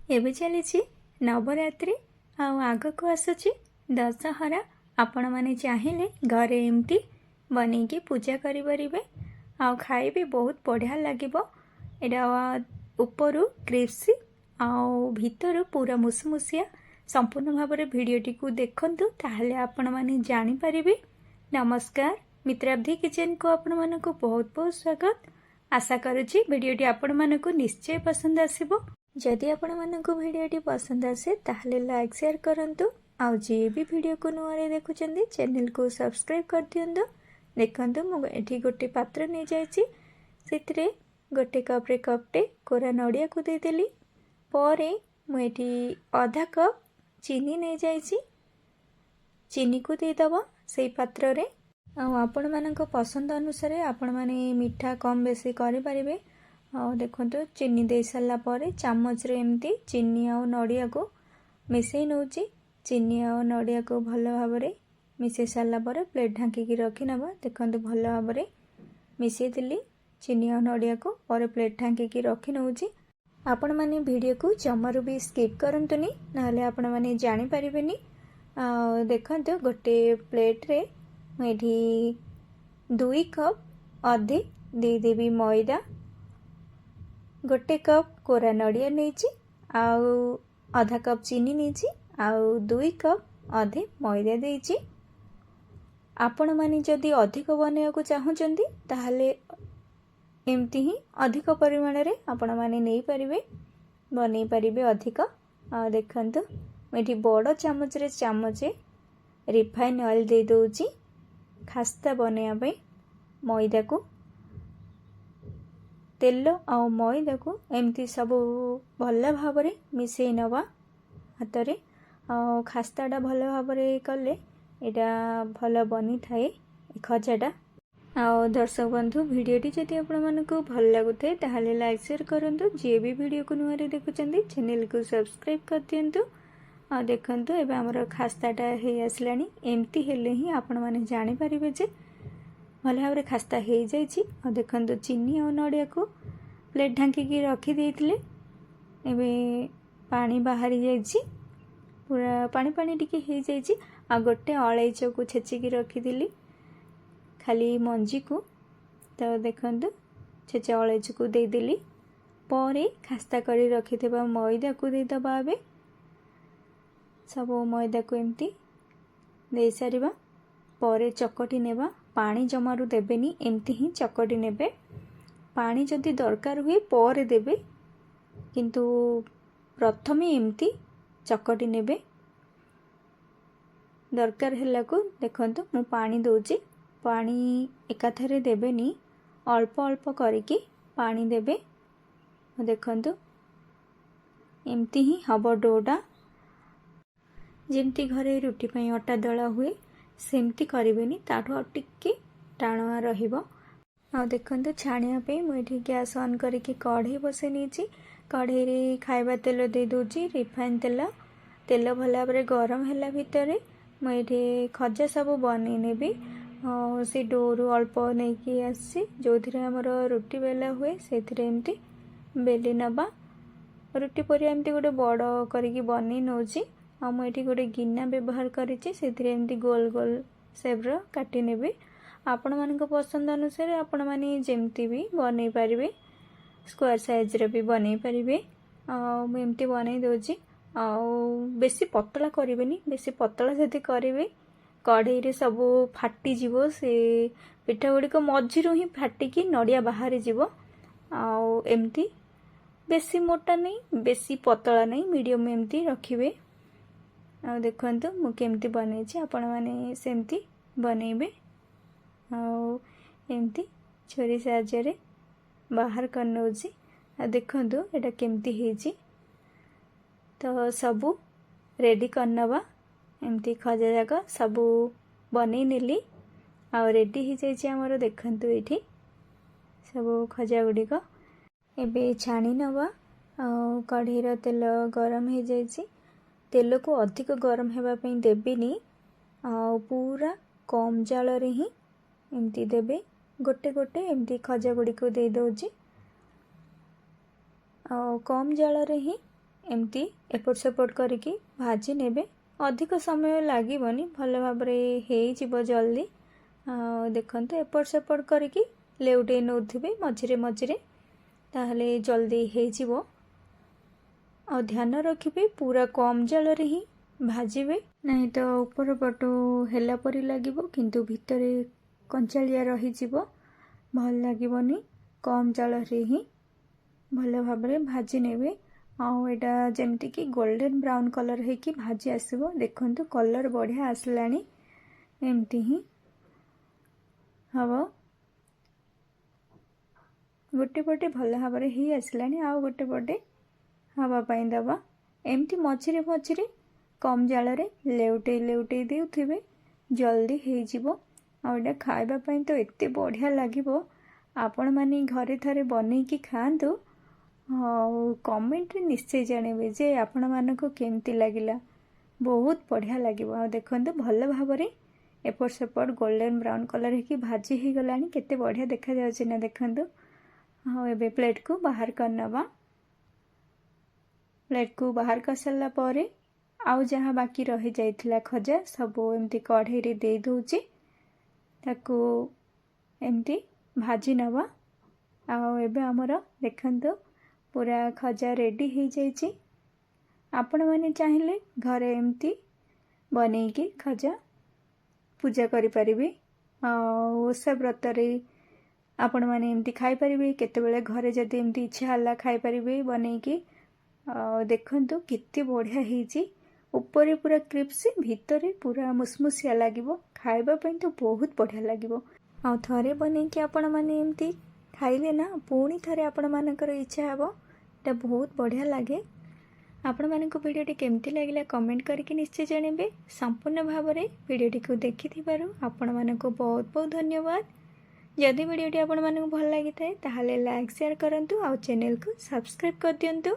ଏବେ ଚାଲିଛି ନବରାତ୍ରି ଆଉ ଆଗକୁ ଆସୁଛି ଦଶହରା। ଆପଣମାନେ ଚାହିଁଲେ ଘରେ ଏମିତି ବନେଇକି ପୂଜା କରିପାରିବେ ଆଉ ଖାଇବି ବହୁତ ବଢ଼ିଆ ଲାଗିବ। ଏଇଟା ଉପରୁ କ୍ରିସ୍ପି ଆଉ ଭିତରୁ ପୁରା ମୁସୁମୁସିଆ। ସମ୍ପୂର୍ଣ୍ଣ ଭାବରେ ଭିଡ଼ିଓଟିକୁ ଦେଖନ୍ତୁ, ତାହେଲେ ଆପଣମାନେ ଜାଣିପାରିବେ। ନମସ୍କାର, ମିତ୍ରାବ୍ଧି କିଚେନକୁ ଆପଣମାନଙ୍କୁ ବହୁତ ବହୁତ ସ୍ୱାଗତ। ଆଶା କରୁଛି ଭିଡ଼ିଓଟି ଆପଣମାନଙ୍କୁ ନିଶ୍ଚୟ ପସନ୍ଦ ଆସିବ। ଯଦି ଆପଣମାନଙ୍କୁ ଭିଡ଼ିଓଟି ପସନ୍ଦ ଆସେ, ତାହେଲେ ଲାଇକ୍, ସେୟାର କରନ୍ତୁ ଆଉ ଯିଏ ବି ଭିଡ଼ିଓକୁ ନୂଆରେ ଦେଖୁଛନ୍ତି, ଚ୍ୟାନେଲକୁ ସବସ୍କ୍ରାଇବ୍ କରିଦିଅନ୍ତୁ। ଦେଖନ୍ତୁ, ମୁଁ ଏଠି ଗୋଟେ ପାତ୍ର ନେଇଯାଇଛି। ସେଥିରେ ଗୋଟେ କପ୍ରେ କପ୍ଟେ କୋରା ନଡ଼ିଆକୁ ଦେଇଦେଲି। ପରେ ମୁଁ ଏଠି ଅଧା କପ୍ ଚିନି ନେଇଯାଇଛି। ଚିନିକୁ ଦେଇଦେବ ସେଇ ପାତ୍ରରେ। ଆଉ ଆପଣମାନଙ୍କ ପସନ୍ଦ ଅନୁସାରେ ଆପଣମାନେ ମିଠା କମ୍ ବେଶୀ କରିପାରିବେ। ଆଉ ଦେଖନ୍ତୁ, ଚିନି ଦେଇ ସାରିଲା ପରେ ଚାମଚରେ ଏମିତି ଚିନି ଆଉ ନଡ଼ିଆକୁ ମିଶାଇ ନେଉଛି। ଚିନି ଆଉ ନଡ଼ିଆକୁ ଭଲ ଭାବରେ ମିଶାଇ ସାରିଲା ପରେ ପ୍ଲେଟ୍ ଢାଙ୍କିକି ରଖିନେବା। ଦେଖନ୍ତୁ, ଭଲ ଭାବରେ ମିଶାଇଥିଲି ଚିନି ଆଉ ନଡ଼ିଆକୁ। ପରେ ପ୍ଲେଟ୍ ଢାଙ୍କିକି ରଖି ନେଉଛି। ଆପଣମାନେ ଭିଡ଼ିଓକୁ ଜମାରୁ ବି ସ୍କିପ୍ କରନ୍ତୁନି, ନହେଲେ ଆପଣମାନେ ଜାଣିପାରିବେନି। ଆଉ ଦେଖନ୍ତୁ, ଗୋଟେ ପ୍ଲେଟ୍ରେ ମୁଁ ଏଠି 2 କପ୍ ଅଧେ ଦେଇଦେବି ମଇଦା। ଗୋଟେ କପ୍ କୋରା ନଡ଼ିଆ ନେଇଛି ଆଉ ଅଧା କପ୍ ଚିନି ନେଇଛି ଆଉ 2 କପ୍ ଅଧେ ମଇଦା ଦେଇଛି। ଆପଣମାନେ ଯଦି ଅଧିକ ବନେଇବାକୁ ଚାହୁଁଛନ୍ତି, ତାହେଲେ ଏମିତି ହିଁ ଅଧିକ ପରିମାଣରେ ଆପଣମାନେ ନେଇପାରିବେ, ବନେଇ ପାରିବେ ଅଧିକ। ଆଉ ଦେଖନ୍ତୁ, ମୁଁ ଏଠି ବଡ଼ ଚାମଚରେ ଚାମଚେ ରିଫାଇନ୍ ଅଏଲ୍ ଦେଇଦେଉଛି ଖାସ୍ତା ବନେଇବା ପାଇଁ ମଇଦାକୁ। ତେଲ ଆଉ ମଇଦାକୁ ଏମିତି ସବୁ ଭଲ ଭାବରେ ମିଶାଇ ନେବା ହାତରେ। ଆଉ ଖାସ୍ତାଟା ଭଲ ଭାବରେ କଲେ ଏଇଟା ଭଲ ବନିଥାଏ ଖଜାଟା। ଆଉ ଦର୍ଶକ ବନ୍ଧୁ, ଭିଡ଼ିଓଟି ଯଦି ଆପଣମାନଙ୍କୁ ଭଲ ଲାଗୁଥାଏ, ତାହେଲେ ଲାଇକ୍, ସେୟାର କରନ୍ତୁ। ଯିଏ ବି ଭିଡ଼ିଓକୁ ନୂଆରେ ଦେଖୁଛନ୍ତି, ଚ୍ୟାନେଲକୁ ସବସ୍କ୍ରାଇବ୍ କରିଦିଅନ୍ତୁ। ଆଉ ଦେଖନ୍ତୁ, ଏବେ ଆମର ଖାସ୍ତାଟା ହେଇ ଆସିଲାଣି। ଏମିତି ହେଲେ ହିଁ ଆପଣମାନେ ଜାଣିପାରିବେ ଯେ ଭଲ ଭାବରେ ଖାସ୍ତା ହେଇଯାଇଛି। ଆଉ ଦେଖନ୍ତୁ, ଚିନି ଆଉ ନଡ଼ିଆକୁ ପ୍ଲେଟ୍ ଢାଙ୍କିକି ରଖିଦେଇଥିଲେ। ଏବେ ପାଣି ବାହାରି ଯାଇଛି, ପୁରା ପାଣି ପାଣି ଟିକେ ହେଇଯାଇଛି। ଆଉ ଗୋଟେ ଅଳେଇଚକୁ ଛେଚିକି ରଖିଥିଲି, ଖାଲି ମଞ୍ଜିକୁ। ତ ଦେଖନ୍ତୁ, ଛେଚା ଅଳେଇଚକୁ ଦେଇଦେଲି। ପରେ ଖାସ୍ତା କରି ରଖିଥିବା ମଇଦାକୁ ଦେଇଦେବା। ଏବେ ସବୁ ମଇଦାକୁ ଏମିତି ଦେଇସାରିବା ପରେ ଚକଟି ନେବା। ପାଣି ଜମାରୁ ଦେବେନି, ଏମିତି ହିଁ ଚକଟି ନେବେ। ପାଣି ଯଦି ଦରକାର ହୁଏ, ପରେ ଦେବେ, କିନ୍ତୁ ପ୍ରଥମେ ଏମିତି ଚକଟି ନେବେ। ଦରକାର ହେଲାକୁ ଦେଖନ୍ତୁ, ମୁଁ ପାଣି ଦେଉଛି। ପାଣି ଏକାଥରେ ଦେବେନି, ଅଳ୍ପ ଅଳ୍ପ କରିକି ପାଣି ଦେବେ। ଦେଖନ୍ତୁ, ଏମିତି ହିଁ ହେବ ଡୋଟା। ଯେମିତି ଘରେ ରୁଟି ପାଇଁ ଅଟା ଦଳା ହୁଏ, ସେମିତି କରିବେନି, ତାଠୁ ଆଉ ଟିକେ ଟାଣୁଆ ରହିବ। ଆଉ ଦେଖନ୍ତୁ, ଛାଣିବା ପାଇଁ ମୁଁ ଏଠି ଗ୍ୟାସ୍ ଅନ୍ କରିକି କଢ଼େଇ ବସାଇ ନେଇଛି। କଢ଼େଇରେ ଖାଇବା ତେଲ ଦେଇ ଦେଉଛି, ରିଫାଇନ୍ ତେଲ। ତେଲ ଭଲ ଭାବରେ ଗରମ ହେଲା ଭିତରେ ମୁଁ ଏଠି ଖଜା ସବୁ ବନେଇ ନେବି। ଆଉ ସେ ଡୋରୁ ଅଳ୍ପ ନେଇକି ଆସିଛି। ଯେଉଁଥିରେ ଆମର ରୁଟି ବେଲା ହୁଏ, ସେଥିରେ ଏମିତି ବେଲି ନେବା। ରୁଟି ପରି ଏମିତି ଗୋଟେ ବଡ଼ କରିକି ବନେଇ ନେଉଛି। ଆଉ ମୁଁ ଏଠି ଗୋଟେ ଗିନା ବ୍ୟବହାର କରିଛି, ସେଥିରେ ଏମିତି ଗୋଲ ଗୋଲ ସେପ୍ର କାଟି ନେବି। ଆପଣମାନଙ୍କ ପସନ୍ଦ ଅନୁସାରେ ଆପଣମାନେ ଯେମିତି ବି ବନେଇ ପାରିବେ, ସ୍କୋୟାର ସାଇଜ୍ର ବି ବନେଇ ପାରିବେ। ଆଉ ମୁଁ ଏମିତି ବନେଇ ଦେଉଛି। ଆଉ ବେଶୀ ପତଳା କରିବେନି। ବେଶୀ ପତଳା ଯଦି କରିବେ, କଢ଼େଇରେ ସବୁ ଫାଟିଯିବ। ସେ ପିଠା ଗୁଡ଼ିକ ମଝିରୁ ହିଁ ଫାଟିକି ନଡ଼ିଆ ବାହାରିଯିବ। ଆଉ ଏମିତି ବେଶୀ ମୋଟା ନାହିଁ, ବେଶୀ ପତଳା ନାହିଁ, ମିଡ଼ିୟମ୍ ଏମିତି ରଖିବେ। ଆଉ ଦେଖନ୍ତୁ, ମୁଁ କେମିତି ବନେଇଛି, ଆପଣମାନେ ସେମିତି ବନେଇବେ। ଆଉ ଏମିତି ଛୁରୀ ସାହାଯ୍ୟରେ ବାହାର କରିନେଉଛି। ଆଉ ଦେଖନ୍ତୁ, ଏଇଟା କେମିତି ହେଇଛି। ତ ସବୁ ରେଡ଼ି କରିନେବା। ଏମିତି ଖଜା ଯାକ ସବୁ ବନେଇ ନେଲି ଆଉ ରେଡ଼ି ହେଇଯାଇଛି ଆମର। ଦେଖନ୍ତୁ, ଏଇଠି ସବୁ ଖଜା ଗୁଡ଼ିକ ଏବେ ଛାଣି ନେବା। ଆଉ କଢ଼େଇର ତେଲ ଗରମ ହେଇଯାଇଛି। ତେଲକୁ ଅଧିକ ଗରମ ହେବା ପାଇଁ ଦେବିନି ଆଉ ପୁରା କମ୍ ଜାଳରେ ହିଁ ଏମିତି ଦେବେ। ଗୋଟେ ଗୋଟେ ଏମିତି ଖଜା ଗୁଡ଼ିକୁ ଦେଇଦେଉଛି ଆଉ କମ୍ ଜାଳରେ ହିଁ ଏମିତି ଏପଟ ସେପଟ କରିକି ଭାଜି ନେବେ। ଅଧିକ ସମୟ ଲାଗିବନି, ଭଲ ଭାବରେ ହେଇଯିବ ଜଲ୍ଦି। ଆଉ ଦେଖନ୍ତୁ, ଏପଟ ସେପଟ କରିକି ଲେଉଟେଇ ନେଉଥିବେ ମଝିରେ ମଝିରେ, ତାହେଲେ ଜଲ୍ଦି ହେଇଯିବ। ଆଉ ଧ୍ୟାନ ରଖିବେ, ପୁରା କମ୍ ଜାଳରେ ହିଁ ଭାଜିବେ, ନାହିଁ ତ ଉପର ପଟୁ ହେଲା ପରି ଲାଗିବ କିନ୍ତୁ ଭିତରେ କଞ୍ଚାଳିଆ ରହିଯିବ, ଭଲ ଲାଗିବନି। କମ୍ ଜାଳରେ ହିଁ ଭଲ ଭାବରେ ଭାଜି ନେବେ। ଆଉ ଏଇଟା ଯେମିତିକି ଗୋଲ୍ଡେନ୍ ବ୍ରାଉନ୍ କଲର୍ ହେଇକି ଭାଜି ଆସିବ। ଦେଖନ୍ତୁ, କଲର୍ ବଢ଼ିଆ ଆସିଲାଣି। ଏମିତି ହିଁ ହେବ। ଗୋଟେ ପଟେ ଭଲ ଭାବରେ ହେଇ ଆସିଲାଣି, ଆଉ ଗୋଟେ ପଟେ ହେବା ପାଇଁ ଦେବା। ଏମିତି ମଝିରେ ମଝିରେ କମ୍ ଜାଳରେ ଲେଉଟେଇ ଲେଉଟେଇ ଦେଉଥିବେ, ଜଲ୍ଦି ହେଇଯିବ। ଆଉ ଏଇଟା ଖାଇବା ପାଇଁ ତ ଏତେ ବଢ଼ିଆ ଲାଗିବ। ଆପଣମାନେ ଘରେ ଥରେ ବନେଇକି ଖାଆନ୍ତୁ ଆଉ କମେଣ୍ଟରେ ନିଶ୍ଚୟ ଜଣାଇବେ ଯେ ଆପଣମାନଙ୍କୁ କେମିତି ଲାଗିଲା। ବହୁତ ବଢ଼ିଆ ଲାଗିବ। ଆଉ ଦେଖନ୍ତୁ, ଭଲ ଭାବରେ ଏପଟ ସେପଟ ଗୋଲ୍ଡେନ୍ ବ୍ରାଉନ୍ କଲର୍ ହେଇକି ଭାଜି ହେଇଗଲାଣି। କେତେ ବଢ଼ିଆ ଦେଖାଯାଉଛି ନା ଦେଖନ୍ତୁ। ଆଉ ଏବେ ପ୍ଲେଟ୍କୁ ବାହାର କରିନେବା। ପ୍ଲେଟ୍କୁ ବାହାର କରିସାରିଲା ପରେ ଆଉ ଯାହା ବାକି ରହିଯାଇଥିଲା ଖଜା, ସବୁ ଏମିତି କଢ଼େଇରେ ଦେଇ ଦେଉଛି। ତାକୁ ଏମିତି ଭାଜି ନେବା। ଆଉ ଏବେ ଆମର ଦେଖନ୍ତୁ, ପୁରା ଖଜା ରେଡ଼ି ହେଇଯାଇଛି। ଆପଣମାନେ ଚାହିଁଲେ ଘରେ ଏମିତି ବନେଇକି ଖଜା ପୂଜା କରିପାରିବେ। ଆଉ ଓଷା ବ୍ରତରେ ଆପଣମାନେ ଏମିତି ଖାଇପାରିବେ। କେତେବେଳେ ଘରେ ଯଦି ଏମିତି ଇଚ୍ଛା ହେଲା, ଖାଇପାରିବେ ବନେଇକି। ଆଉ ଦେଖନ୍ତୁ, କେତେ ବଢ଼ିଆ ହେଇଛି। ଉପରେ ପୁରା କ୍ରିସ୍ପି, ଭିତରେ ପୁରା ମୁସମୁସିଆ ଲାଗିବ। ଖାଇବା ପାଇଁ ତ ବହୁତ ବଢ଼ିଆ ଲାଗିବ। ଆଉ ଥରେ ବନେଇକି ଆପଣମାନେ ଏମିତି ଖାଇଲେ ନା, ପୁଣି ଥରେ ଆପଣମାନଙ୍କର ଇଚ୍ଛା ହେବ। ଏଇଟା ବହୁତ ବଢ଼ିଆ ଲାଗେ। ଆପଣମାନଙ୍କୁ ଭିଡ଼ିଓଟି କେମିତି ଲାଗିଲା, କମେଣ୍ଟ କରିକି ନିଶ୍ଚୟ ଜଣାଇବେ। ସମ୍ପୂର୍ଣ୍ଣ ଭାବରେ ଭିଡ଼ିଓଟିକୁ ଦେଖିଥିବାରୁ ଆପଣମାନଙ୍କୁ ବହୁତ ବହୁତ ଧନ୍ୟବାଦ। ଯଦି ଭିଡ଼ିଓଟି ଆପଣମାନଙ୍କୁ ଭଲ ଲାଗିଥାଏ, ତାହେଲେ ଲାଇକ୍, ସେୟାର କରନ୍ତୁ ଆଉ ଚ୍ୟାନେଲକୁ ସବସ୍କ୍ରାଇବ୍ କରିଦିଅନ୍ତୁ।